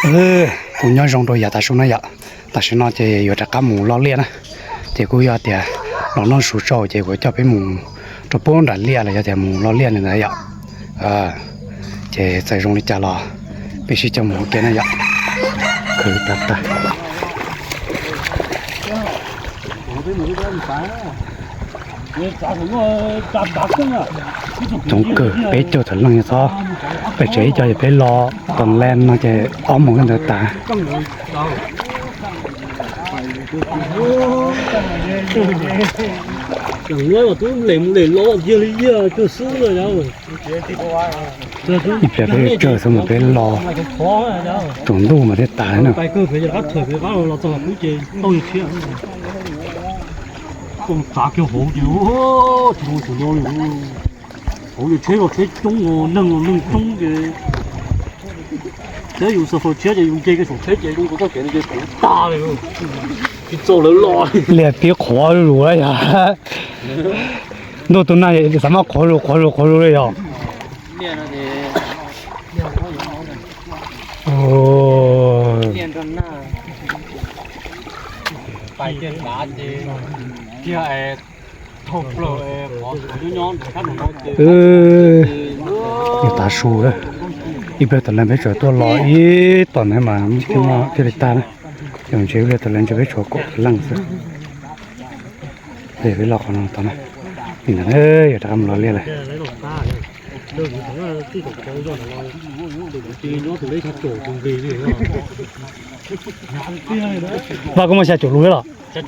Kuv nyob zoo rau yav tav su na yom. Tam sim no ces yuav rov qab mus lo liaj na. Ces kuj yog tias los noj su tsau ces kuv coj peb mus rau pub nram liaj los yog tias mus lo liaj li ntawd yom. Ces txawm zoo li cas los peb sib coj mus ua ke na yom. Khwv tag tag. Coob kawg, peb caug tawm leej yog txhob pes tsev ib co, yog peb lo tom leej no ces ob moos ntawd tas. Ib pliag peb tsawg xwb mas peb lo tsaus ntuj mas thiaj tas na. Hauv tsheb los tsheb coob, neeg los neeg coob ces, thiab yus xav faus tshiab ces yus nce kiag saum tsheb ces zoo nkaus txoj kev no ces puv tag li, tsis txaus lawv los. Liaj tib qhuav zus yog ntuj tus nag xav mas qhuav zus qhuav zus qhuav zus li yog. Tav su, ib pliag tom leej peb tseem tuaj los ib tom ntawd mas thiaj li tag na. Ces ntshe ib pliag tom leej ntshe peb tshuav kaum leej xwb. Peb los qhov no tau na, li ntawd yuav rov qab mus lo liaj lawm. Vaj, koj muaj xya caum lus thiab los? Tam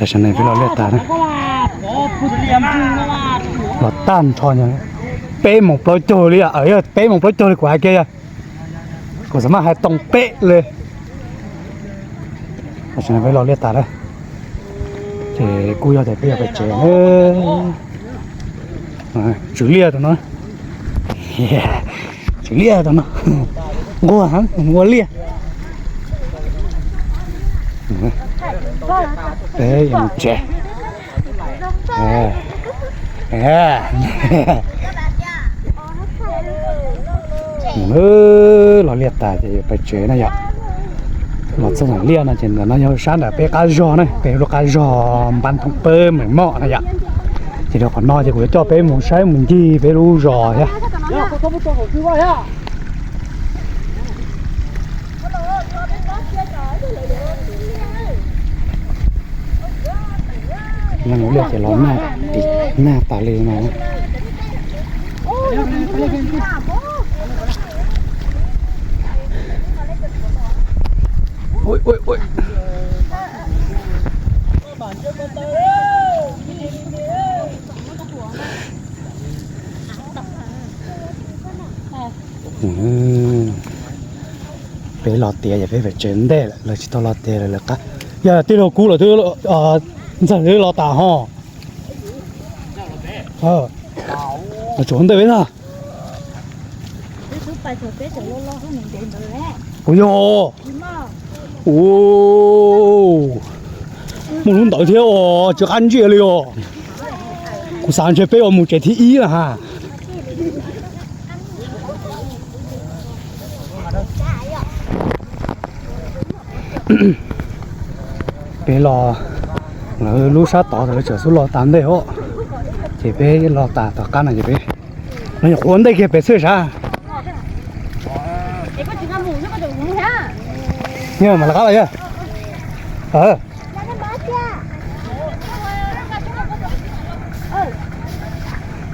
sim no peb lo liaj tas na. Los tag nrho, peb moos plaub caug li, yog peb moos plaub caug li kuv hais kiag yog. Kuv xav mas hais toom peb li. Tam sim no peb lo liaj tas na, ces kuj yog tias peb yuav pais tsev na. Tswv liaj tau no, tswv liaj tau no, nquag heev, mus ua liaj. Peb yuav mus tsev. Los liaj tas ces yuav pais tsev na yom. Los txog ntawm liaj no ces ntawm no yog sab ntawm peb qab zog na, peb lub qab zog Npab Thoob Pawb Mem Mom na yom. Ces rau qhov no ces kuv yuav coj peb mus saib mus ncig peb lub zos thiab. Leej ua liaj ces los nag, nag tas li no. Peb los tiav ces peb pem tsev ntej lawm, lawv tsis tau los tiav lawm lawv qab. Yog tij laug Kub lawv twb, Ntxawg twb los tas ho. Los tsev ntej peb na. Ua yog, ua, muaj lub ntawd thiab os, tsis qab ntsiag li os. Kuv xav ntshe peb yuav mus tsev thib ib na ha. Peb los, lawv lub sab tod lawv tseem xub los tas ntej os. Ces peb los tas tom qab no ces peb, no nyuam qhuav ntej kiag pem xwb sav. Yog mas lawv qab los yog.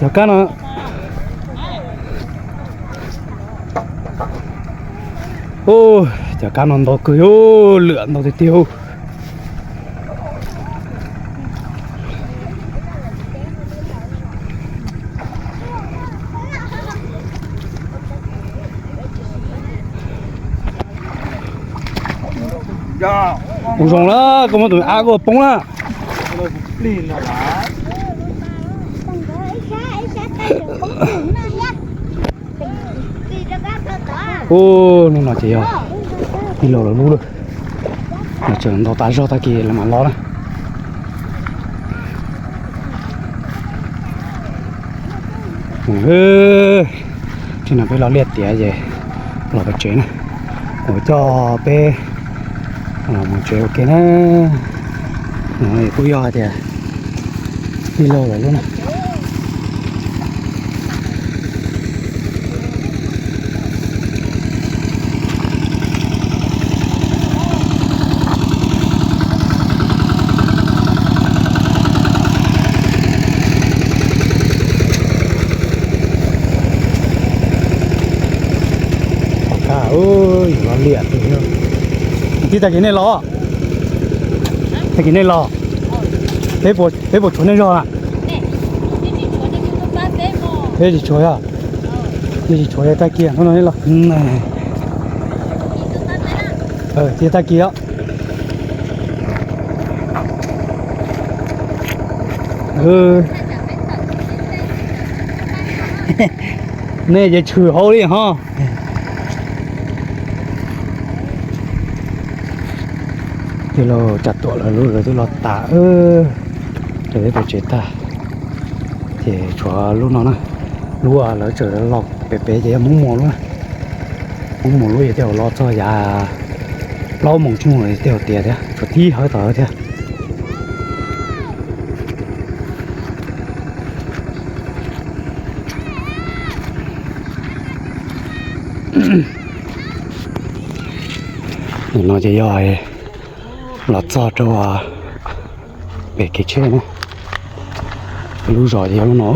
Cov kab no, cov kab no ntau kawg, lwam ntau tiag tiag. Ua zoo na, koj muab tus me ab koj poob na. Ub, hnub no ces yog tij laug lawv lub lawm. Tseem ntaus tas zog tag kis lawv mam los na. Tsis no peb los liaj tiav ces los pem tsev na, kuv coj peb los mus tsev ua ke na. No kuj yog hais tias tij laug lawv lub na. Yus los liam tiag. Tij tag kis nej los, tag kis nej los, peb puas tshuav nej zog na? Peb tsis tshuav yog, peb tsis tshuav tag kis no nej los. Tij tag kis os. Nej ces tshwm hauv li ho. Tij laug Tsab Tuam lawv lub lawv twb los tas, lawv twb pem tsev tag, ces tshuav lub no na. Lub lawv tseem los pem pem ces yog Hmoob Muas lub na. Hmoob Muas lub yog tej zaum los txog yav plaub moos tsib moos tej zaum tiav thiab, tshuav tib hawv tom thiab. Nim no ces yog los txog rau pem kev tsheb na. Lub zos ces yog lub no,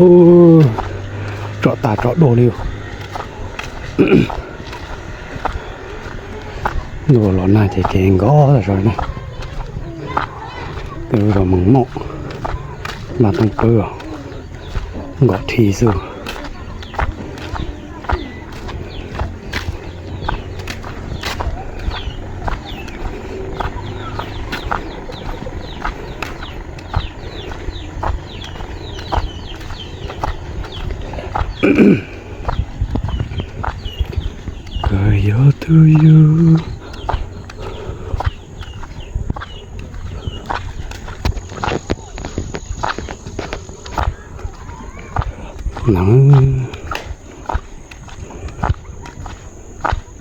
tsom tas tsom dua li. Ntuj los nag ces kev nkos tas zog na. Peb lub zos Moos Mauj, npaj tooj pwb os, nkos thi xwb. Koj yog tus yug.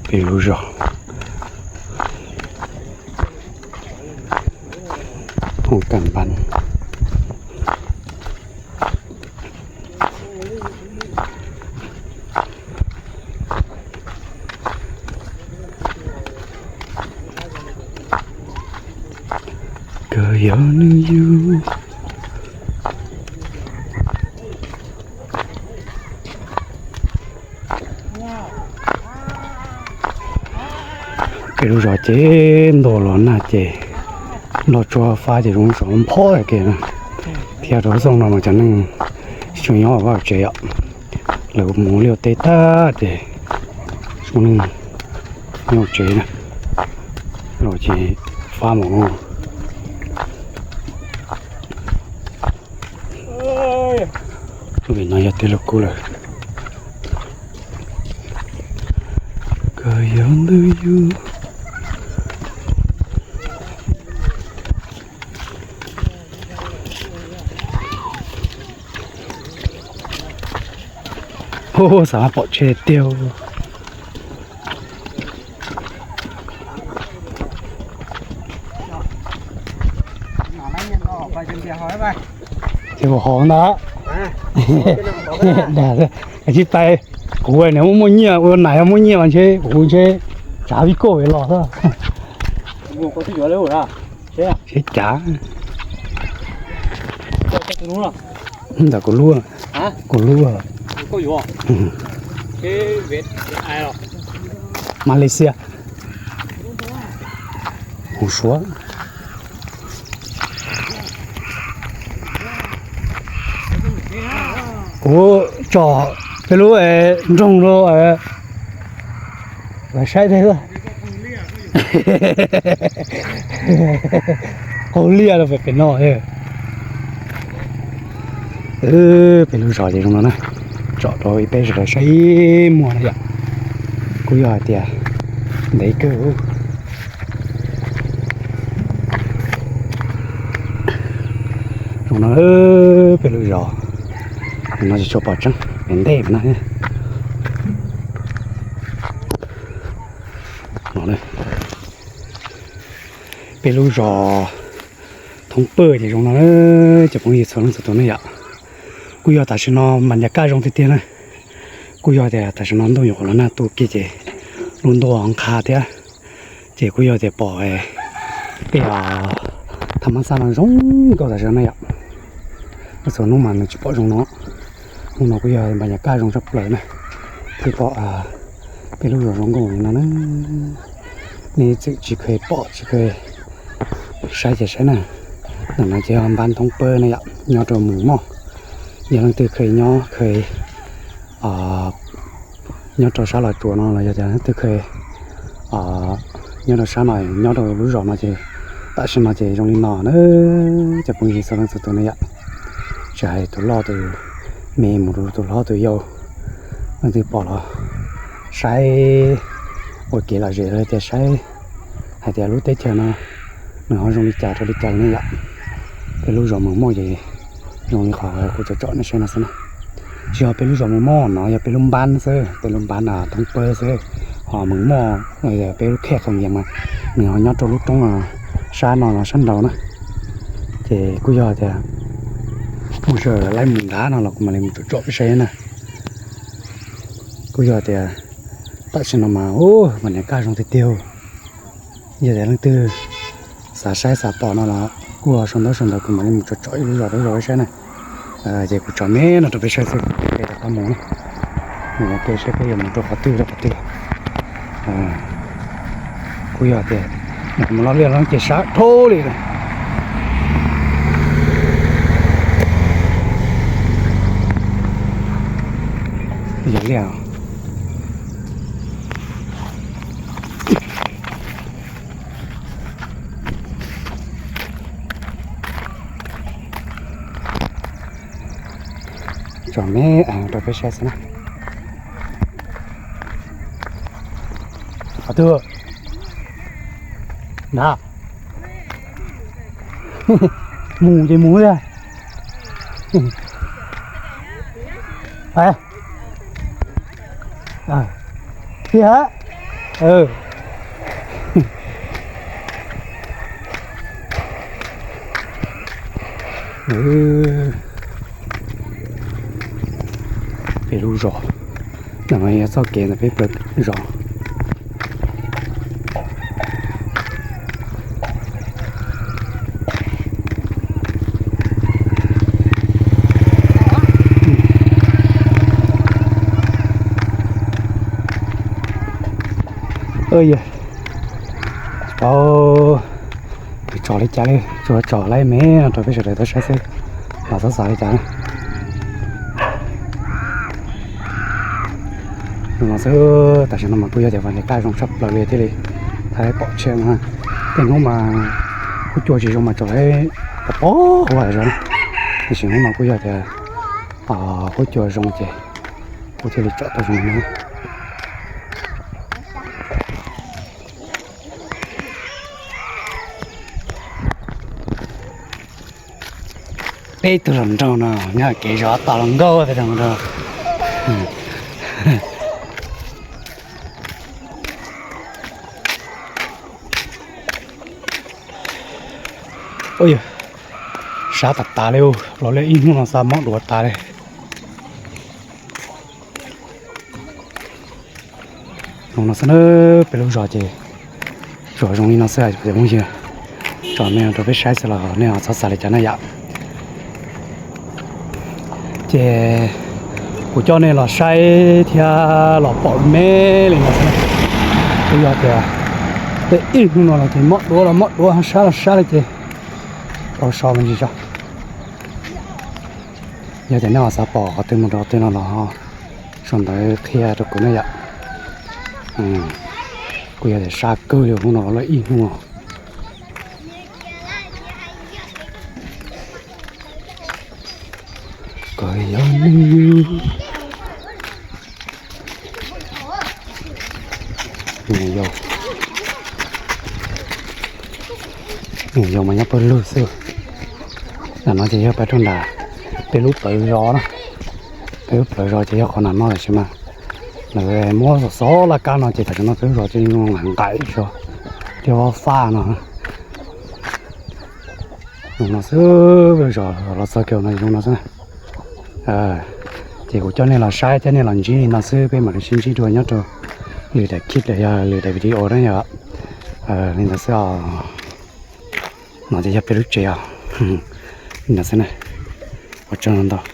Peb lub zos Hoob Kaj Npab. Koj yog nws yug. Peb lub zos ces ntuj los nag ces nroj tsuag fab ces zoo saum nphob ke na. Thiab rau xyoo no mas cov neeg tsis tshua nyob vaj tsev os, lawv mus liaj teb tag ces tsis muaj neeg nyob tsev na, los ces fab mus. Lub vim no yog tij laug Kub lawm. Koj yog ntawm yus. Xav pom tsheb tiag. Ces ua hauv ntag. Dag, tsis pais, kuv niam muaj muaj nyiaj, ua nais muaj nyiaj mas ntshe kuv ntshe tsav vij koj los xwb. Seb cav. Ntawm kuv lub, kuv lub. Malaysia. Kuv Suav. Kuv tsom peb lub nroog rau saib thiab. Qaug liaj rau pem no. Peb lub zos ces zoo no na, tsom rau ib peb sawv daws saib ib muag na yom. Kuj yog hais tias ntev kawg. Zoo no peb lub zos no tsis tshua pom tseeb. ntej na. Peb lub zos Thoob Pawg ces zoo no, cov phooj ywg txhua leej txhua tus ne yom. Kuj yog tam sim no mas ncav kaj zoo tiag tiag na. Kuj yog tias tam sim no ntuj nyuam qhuav los nag tu kiag ces lub ntuj nqha thiab. Ces kuj yog tias pom peb thaj mab xaj no zoo nkauj tam sim no ne yom. Txhua hnub mas nws tsis pom zoo no. Hnub no kuj yog mas ncav kaj zoo tshaj plaws na. Thiaj pom peb lub zos zoo nkauj li no na. Nej txawm tsis kheev pom tsis kheev saib ces saib na. Ntawm no ces yog npab Thoob Pawg ne yom, nyob rau Mus Moj. Yog leej twg kheev nyob kheev nyob rau sab Los Tsuas no los yog tias leej twg kheev nyob rau sab no, nyob rau lub zos no ces tam sim no ces zoo li no na, cov phooj ywg txhua leej txhua tus ne yom. Tsis hais tus loj tus me mus rau tus hlob tus yau, leej twg pom los saib ua kev lom zem los tias saib hais tias lub teb chaws no nws ho zoo li cas rau li cas ne yom. Peb lub zos Mus Moj ces zoo li qhov kuv tsom tsom nej saib no xwb na. Tsis yog peb lub zos Mus Moj no, yog peb lub npab xwb, peb lub npab Thoob Pawg xwb. Ho Mus Moj no yog peb lub khej Qhoos Yees mas nws ho nyob rau lub roob sab no los sab nraud na. Ces kuj yog tias mus sawv laib mus nrad no los kuv mam li mus tsom tsom peb saib na. Kuj yog tias tam sim no mas ua mas ncav kaj zoo tiag tiag. Yog tias leej twg xav saib xav pom no los kuj sau ntaub sau ntawv kuv mam li mus tsom tsom ib lub zos rau zos peb saib na. Ces kuv tsom me no rau peb saib xwb, peb rov qab mus na. Mus ua ke saib peb yuav mus rau qhov twg rau qhov twg. Kuj yog tias mus loj liaj loj ces sab dhau li lawm. Yog liaj tsom me rau peb saib xwb na. Qhov twg na? Mus ces mus tiag. Tiag. Peb lub zos, ntawm no yog txoj kev ntawm peb plaws zos. Tsis paub tso li cas li, tsuas tsom laib me no rau peb sawv daws tau saib xwb, los txhob xav li cas na. Zoo no xwb, tam sim no mas kuj yog tias vaj nqis kaj zoo tshaj plaws li thiaj li thaij pom tshiab no. Tej hnub mas huab cua tsis zoo mas tsom laib pom pom huab zos na, tiam sis hnub no kuj yog tias huab cua zoo ces kuv thiaj li tsom tau zoo no. Peb tug hluas nraug no nyob kev zov tos hluas nkauj peb tug hluas nraug. Ua yog sab tas tas li, los li ib hnub no xa mob duav tas li. Zoo no xwb na, peb lub zos ces tsuas zoo li no xwb cov phooj ywg. Tsom me rau peb saib xwb los nej ho txhob xav li cas na yom. Ces kuv coj nej los saib thiab los pom me li no xwb. Kuj yog tias tej ib hnub no los ces mob duav los mob duav, sab los sab li ces tau so me ntsis tso. Yog tias nej ho xav pom qhov twg mus rau qhov twg no los sau ntawv qhia rau kuv na yom. Kuj yog tias sab kawg li hnub no los ib hnub. Koj yog neeg, yog mas nyob pawg lug xwb. Ntawm no ces yog pais rau nram peb lub plawv zos na. Peb lub plawv zos ces yog qhov no no tab sis mas lawv muab xov xov laj kab no ces tam sim no peb lub zos ces nqaim nqaim zos, tej vaj faj no. Zoo no xwb, peb lub zos los txog kiag no zoo no xwb na. Ces kuv coj nej los saib thiab nej los ntsib li no xwb, peb mam li sib ntsib dua nyob rau lwm daim clip los yog lwm daim video na yom. Li ntawd xwb os. No ces yog peb lub tsev os. Li ntawd xwb na. Ua tsaug ntau.